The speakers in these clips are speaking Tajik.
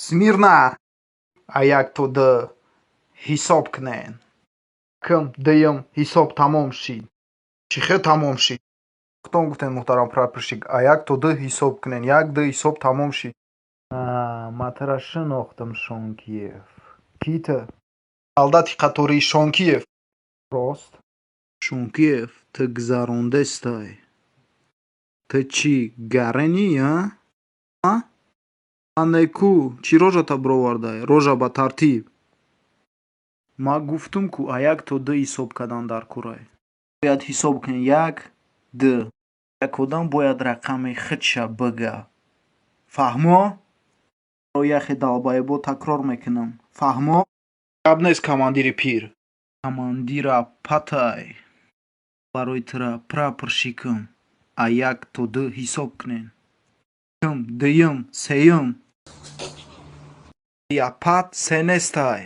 Смирно! А як то ду ҳисоб кунен. Якм, дуюм, ҳисоб тамом шид. Чӣ хел тамом шид? Худтон гуфтед, муҳтарам прапорщик, а як то ду ҳисоб кунен. Як, ду, ҳисоб тамом шид. Ма тура шинохтам, Шонкиев. Кӣ ту? Солдати қатории Шонкиев. Рост. Шонкиев, ту гузарондестай. Ту чӣ, гаренӣ, а? А неку, чӣ рожата бировардай? Рожа ба тартиб. Ма гуфтум, ку а як то ду ҳисоб кардан дар кӯрай. Бояд ҳисоб кунӣ: як, ду. Як одам бояд рақами худша бига. Фаҳмо? Яхе долбоёбо такрор мекунам. Фаҳмо? Гап нест, командири пир. Командира патай. Барои тура прапорщикам. А як то ду ҳисоб кунен. Якум, дуюм, сеюм. Япат се нестай.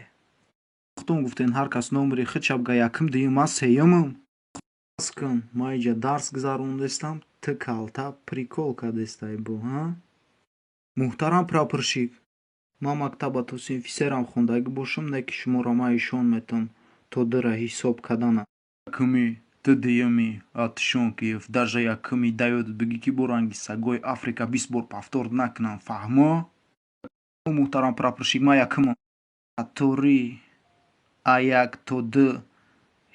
Худтон гуфтен, ҳар кас номери худша бига: якум, дуюм, ман сеюмам. Бас кун, ман иҷа дарс гузарондестам, ту калта прикол кардестай бо, ҳа? Муҳтарам прапорщик, ман мактаба то синфи серам хондагӣ бошам, не ки шуморо ман ишон метам то дура ҳисоб кардана. Якуми, ту дуюми, а ту, Шонкиев, даже якуми да ёдат бигӣ, ки бо ранги сагои Африка 20 бор повтор накунам, фаҳмо? Муҳтарам прапорщик, ман якумам. Қаторӣ а як то ду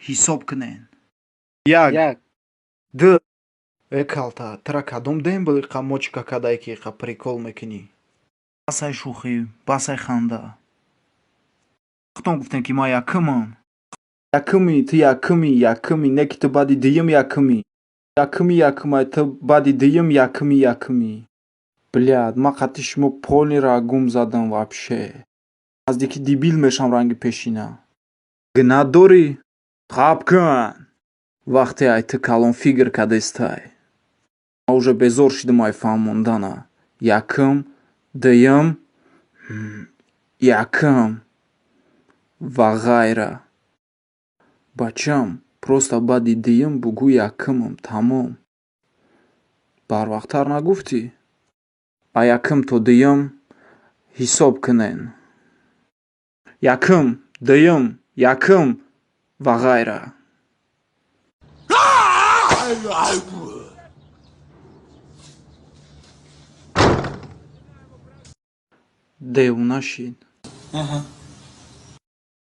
ҳисоб кунен. Як, ду. Э, калта, тура кадом дембел иқа мочка кардае, ки иқа прикол мекунӣ? Басай шӯхӣ, басай ханда. Худтон гуфтем, ки ман якумам. Якуми, ту якуми, якуми, не ки ту баъди дуюм якуми. Якуми якумай, ту баъди дуюм якуми якуми. Блядь, ман қатъи шумо полный ра гум задам вообще. Наздики дебил мешам ранги пешина. Гуна дорӣ? Хаб кун. Вақте ай ту калон фигр кардестай. Ман уже безор шидам ай фаҳмондана. Якум, дуюм, якум ва ғайра. Бачам, просто баъди дуюм бугӯ якумам, тамом. Барвақттар нагуфтӣ? А якум то дуюм ҳисоб кунен. Якум, дуюм, якум ва ғайра. Девона шид.